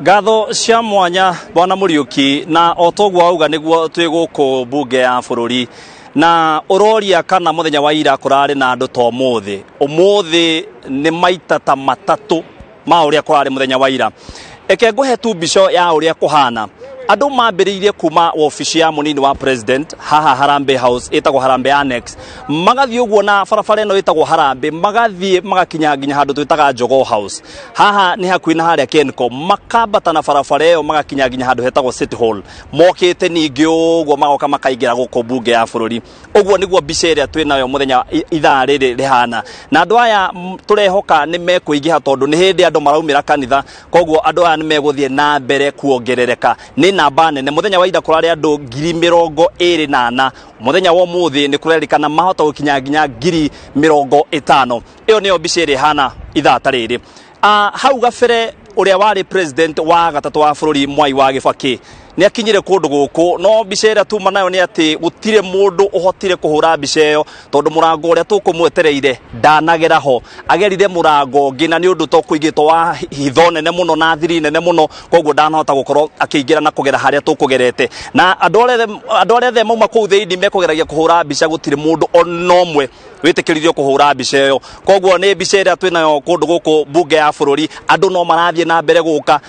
Ngatho cia mwanya bwana Muriuki, na o toguo auga niguo twi guku bunge ya bururi, na uroria kana muthenya wa ira kurari na andu to umuthi. Umuthi ni maita ta matatu ma uria kurari muthenya wa ira. Eke nguhe tu mbico ya uria kuhana. Andu mambiriirie kuma wabici ya munini wa president haha Harambee House itagwo Harambee Annex, magathie uguo na barabara ino itagwo Harambee, magathie magakinya nginya handu twitaga Jogoo House. Haha ni hakuhi na haria Kenco, makambata na barabara iyo magakinya nginya handu hetagwo City Hall. Mokite ningi uguo magoka makaingira guku bunge ya bururi. Uguo niguo mbica iria twi nayo muthenya ithaa riri rihana. Na andu aya turehoka ni mekuingiha tondu ni hindi andu maraumira kanitha, koguo andu aya ni meguthie na mbere kuongerereka. Ni namba nene. Muthenya wa ira kurari andu 24,000, muthenya wa umuthi ni kurerikana mahota gukinya nginya 50,000. Iyo niyo mbica ĩrĩa ĩhana ithaa ta rĩrĩ. Hau gabere uria wari president wa gatatu wa bururi Mwai wa Kibaki ni akinyire kundu guku, no mbica ĩrĩa tuma nayo ni ati gutire mundu uhotire kuhura mbica ĩyo tondu murango uria tukumwetereire ndanagera ho. Agerire murango ungi na ni undu to kuigitwo wa hitho nene muno na thiri nene muno, koguo ndanahota gukorwo akiingira na kugera haria tukugerete. Na andu aria othe mauma kuu thiini mekugeragia kuhura mbica, gutire mundu ona umwe witikiririo kuhura mbica ĩyo. Koguo ni mbica ĩrĩa twinayo kundu guku bunge ya bururi, andu no marathie na mbere guka.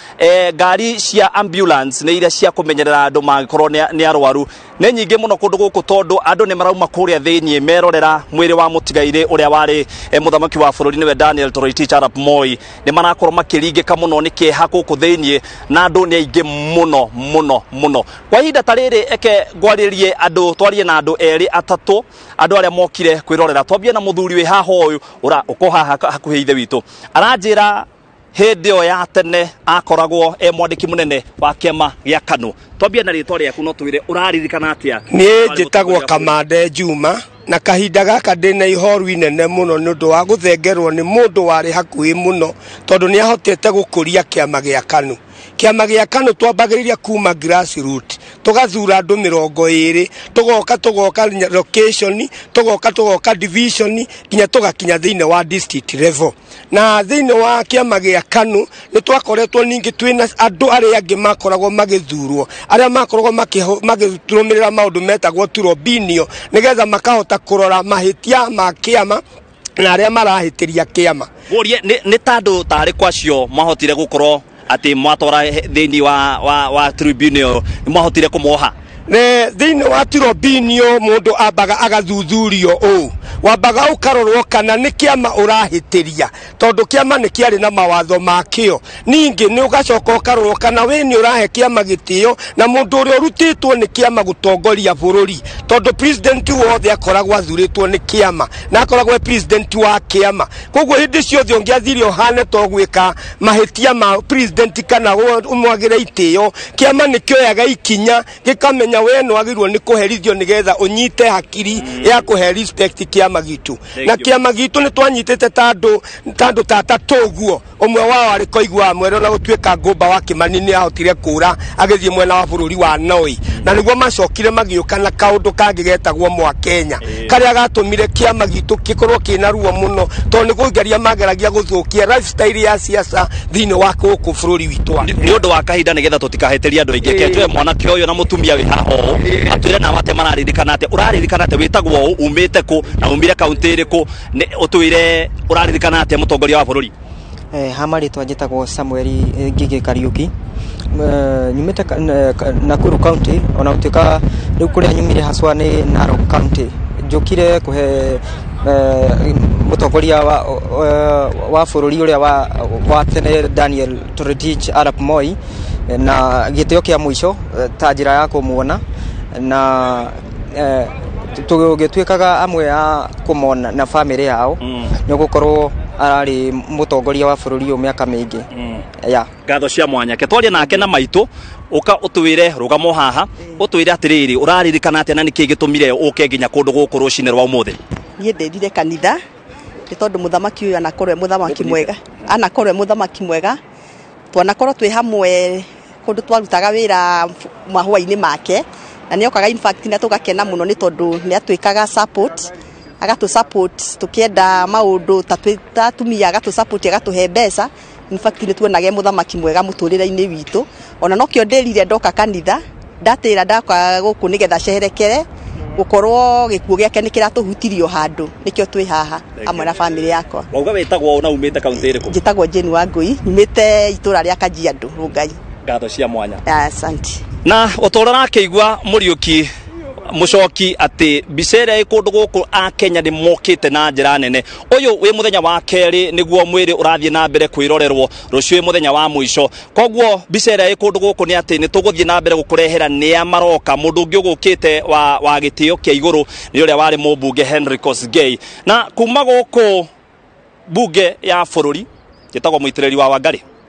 Ngari cia ambulance ni iria cia kumenyerera andu mangikorwo ni arwaru ni nyingi muno kundu guku, tondu andu ni marauma kuria thiini merorera mwiri wa mutigaire uria wari muthamaki wa bururi niwe Daniel Toroitich arap Moi. Ni marakorwo makiringika muno ni kieha guku thiini, na andu ni aingi muno muno muno. Kwa ihinda ta riri, eke ngwaririe andu, twarie na andu eri atatu, andu aria mokire kwirorera. Twambie na muthuri wi haha uyu ura uko haha hakuhi ithe witu, aranjira hindi ĩyo ya tene akoragwo e mwandĩki mũnene wa kĩama gĩa KANU. Twambie na rĩtwa rĩaku, no twĩre ũraririkana atĩa? Niĩ njĩtagwo Kamande Juma, na kahinda gaka ndĩna ihoru inene mũno nĩ ũndũ wa gũthengerwo nĩ mũndũ warĩ hakuhĩ mũno, tondũ nĩ ahotete gũkũria kĩama gĩa KANU. Kĩama gĩa KANU twambagĩrĩria kuma grassroot, tugathura andu 20, tugoka tugoka location, tugoka tugoka division, nginya tugakinya thiini wa district level. Na thiini wa kiama gia KANU ni twakoretwo ningi twina andu aria angi makoragwo magithurwo, aria makoragwo magitũrũmĩrĩra maundu metagwo turobinio, nigetha makahota kurora mahitia ma kiama na aria marahitiria kiama. Worie ni tandu tari kwacio mahotire gukorwo ati mwatwara thiini wa tribunal, mwahotire kumuoha? Ne thiini wa tribunal mundu ambaga agathuthurio uu, wambaga ukarorwo kana ni kiama urahitiria, tondu kiama ni kiari na mawatho makio. Ningi ni ugacoka ukarorwo kana we ni urahe kiama gitio na mundu uria urutitwo ni kiama gutongoria bururi, tondu president wothe akoragwo athuritwo ni kiama na akoragwo president wa kiama. Koguo hindi ciothe ungiathire uhane to gwika mahitia ma president kana umwagire itio, kiama ni kioyaga ikinya gikamenya we no agirwo ni kuherithio nigetha unyite hakiri ya kuhe respect kiama gitu. Na kiama gitu ni twanyitite tandu tata tuguo umwe wao ari koigua mwero na gutuika ngumba wa Kimani ni ahotire kura agithie mwena wa bururi wa Noi, na niguo macokire magiuka na kaundu kangi getagwo mwa Kenya karia gatumire kiama gitu kikorwo kina ruo muno, tondu ni kugeria mageragia guthukia lifestyle ya siasa thiini wa guku bururi witu. Ni undu wa kahinda nigetha tutikahitiria andu aingi, ke mwanake uyu na mutumia wi haha uu atwire na wate mararirikana atia, uraririkana atia witagwo uu, umite ku na umire kaunti iriku, utwire uraririkana atia mutongoria wa bururi? Ha marĩtwa njĩtagwo Samuel Ngigĩ Kariũki, nyumĩte Nakuru County, ona gũtuĩka rĩu kũrĩa nyumire haswa nĩ Narok County. Njũkire kũhe mũtongoria wa bũrũri ũrĩa wa tene Daniel Toroitich arap Moi na gĩtĩo kĩa mũico ta njĩra ya kũmuona, na tũgĩtuĩkaga amwe a kũmona na famĩlĩ yao, nĩ gũkorwo arari mũtongoria wa bũrũri ũyũ mĩaka mĩingĩ. Ya ngatho cia mwanya ke twarie nake na maitũ, uka utwire rugamo haha, utwire atiriri uraririkana atia na niki gitumire uke nginya kundu guku rucine rwa umuthi? Niĩ ndĩthire kanitha nĩ tondu mũthamaki ũyũ anakorwo e mũthamaki mwega, anakorwo e mũthamaki mwega, twanakorwo twĩ hamwe kundu twarutaga wĩra mahũa-inĩ make, na nĩokaga in fact na tũgakena mũno nĩ tondu nĩ atwĩkaga support, agatu support tukienda maundu ta atumia, agatu support, agatuhe mbeca In fact nĩ tuonaga e mũthamaki mwega mũtũrĩre-inĩ witũ. Ona nokĩo ndĩrire ndoka kanitha, ndatĩra ndoka gũkũ nĩgetha ceherekere gũkorwo gĩkuũ gĩake nĩ kĩratũhutirio handũ, nĩkĩo twĩ haha hamwe na bamĩrĩ yakwa. Wauga wĩtagwo na umĩte kaunti ĩrĩkũ? Njĩtagwo Jane Wangũi, nyumĩte itũra rĩa Kajiado, Rongai. Ngatho cia mwanya. Asante. Na ũtũra rakĩigua Mũriũki Mũcoki atĩ mbica ĩrĩa ĩ kũndũ gũkũ Akenya nĩ mokĩte na njĩra nene. Ũyũ wĩ mũthenya wa kerĩ nĩguo mwĩrĩ ũrathiĩ na mbere kwĩrorerwo, rũciũ wĩ mũthenya wa mũico. Koguo mbica ĩrĩa ĩ kũndũ gũkũ nĩ atĩ nĩ tũgũthiĩ na mbere gũkũrehera nĩa maroka. Mũndũ ũngĩ ũgũkĩte wa gĩtĩo kĩa igũrũ nĩ ũrĩa warĩ mũmbunge Henry Kosgei. Na kuma gũkũ bunge ya bũrũri njĩtagwo Mũitĩrĩri wa Wangarĩ.